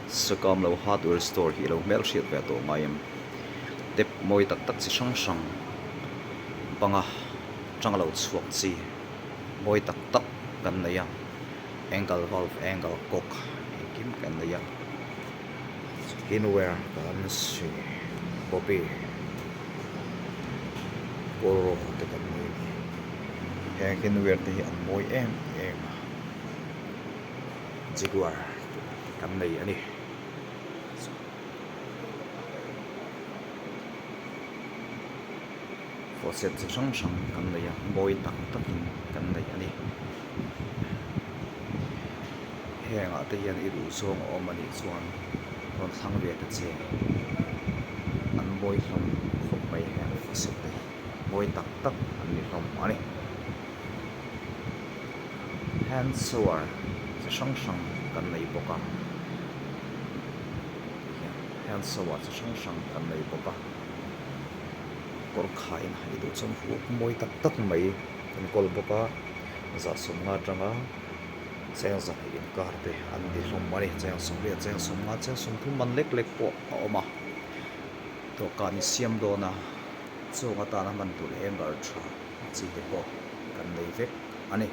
Sakam lo hardware store hi ilo hmelhriat ve tawh ngai em? Tep mawi tak tak chi hrang hrang banga tanga lo chhuak chi mawi tak tak kan nei a, angle valve angle cock engkim kan nei a, hardware kan si bobby kawlraw te kan nei a ni. Heng hardware te hi an mawi em em a. Jaguar kan nei a ni. Faucet chi hrang hrang kan nei a, mawi tak takin kan nei a ni. Hengah te hian i duh zawng a awm a nih chuan rawn thlang ve ta che. An mawi hlawm khawp mai heng faucet te hi mawi tak tak an ni hlawm a ni. Hand shower chi hrang hrang kan nei bawk a tihian hand shower chi hrang hrang kan nei bawk a kawr khain i duh chuan huk mawi tak tak mai kan kawl bawk a zahsawmna atanga cheng zahnih inkar te an ni hlawm a ni cheng sawmriat cheng sawmnga cheng sawmthum man lek lek pawh a awm a dawhkan i siam dawn a chung atana hman tur hanger tha. Chi te pawh kan nei vek a ni.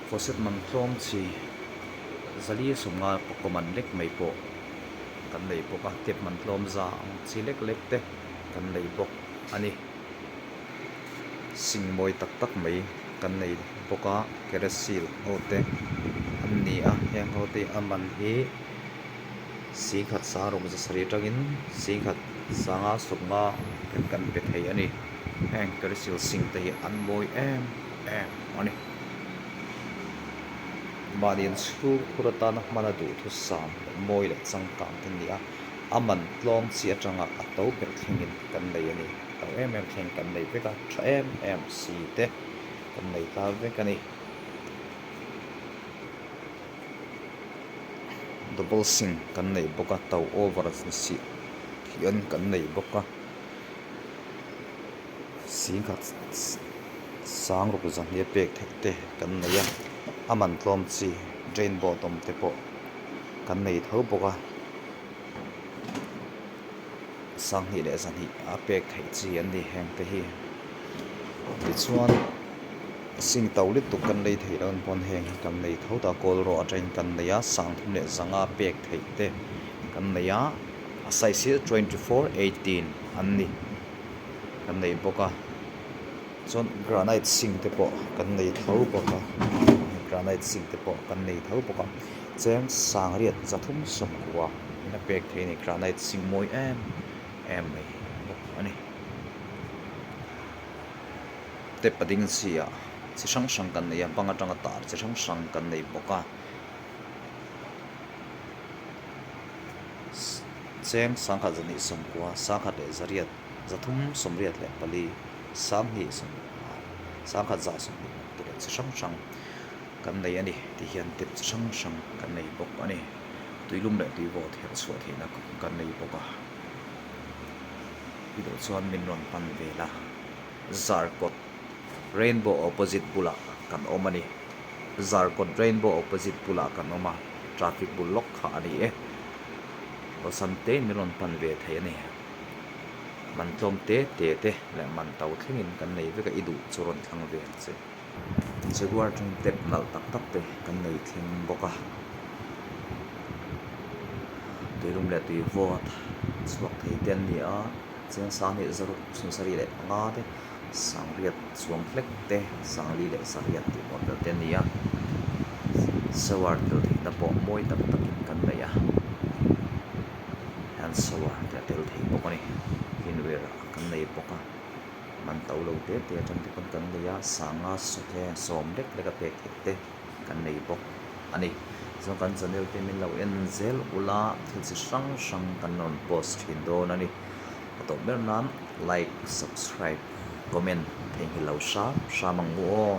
Faucet man tlawm chi zali sawmnga pawh man lek mai pawh kan nei bawk a, tap man tlawm za ang chi lek lek te kan nei bawk a ni. Sing mawi tak tak mai kan nei bawk a, kerosene ho te an ni a, heng ho te a man hi singkhat sangrawng zasarih atangin singkhat sanga sawmnga kan pe thei a ni. Heng Kersil Singh te hi an mawi em em a ni. Mahni an chhung khur atana hman a duhthusam leh mawi leh changkang te ni a, a man tlawm chi atanga a to ber thlengin kan nei a ni. To em em thleng kan nei vek a, tha em em si te kan nei ta vek a ni. Double sink kan nei bawk a, to over si hian kan nei bawk a. Singkhat sang ruk zahnia pek theih te kan nei a, a man tlawm chi drain board awm te pawh kan nei tho bawk a, sanghnih leh zahnih a pek theih chi an ni heng te hi tichuan sing to lutuk kan lei theih loh pawn heng hi kan nei tho ta kawl rawh atangin kan nei a sangthum leh zanga pek theih te kan nei a. A size hi 24 18 an ni kan nei bawk a chuan granite sink te pawh kan nei tho bawk a granite sink te pawh kan nei tho bawk a cheng sangriat zathum sawmkua in a pek thei a ni granite sink mawi em em mai bawk a ni step a ding chi ah chi hrang hrang kan nei a bang atanga tar chi hrang hrang kan nei bawk a. Cheng sangkhat zahnih sawmkua, sangkhat leh zariat, zathum sawmriat leh pali, sanghnih sangkhat zah sawmhnih te leh chi hrang hrang kan nei a ni tih hian tip chi hrang hrang kan nei bawk a ni. Tuilum leh tuivawt herh chhuah theihna kan nei bawk a, i duh chuan min rawn pan vel a, Zarkawt Rainbow opposite bulah kan awm a ni. Zarkawt Rainbow opposite bulah kan awm a, traffic bul lawk kha a ni e. Awlsam te in min rawn pan ve thei a ni. Man tlawm te te te leh man to thlengin kan nei vek a, i duh chu rawn thlang ve ang che. Jaguar tang tep nalh tak tak te kan nei thleng bawk a. Tuilum leh tui vawt chhuak thei te an ni a, cheng sanghnih zaruk sawmsarih leh panga te. Sangriat chuang hlek te, Sangli leh Sariat tih model te a ni a, shower tel theihna pawh mawi tak takin kan nei a, hand shower te a tel thei bawk a ni, hardware ah kan nei bawk a, man to lo te te atang te pawn kan nei a, sanga sawte sawm lek lek a pek theih te kan nei bawk a ni, chuan kan channel te min lo en zel ula thil chi hrang hrang kan rawn post thin dawn a ni. A tawp ber nan like, subscribe, comment theihnghilh lo hram hram ang u aw.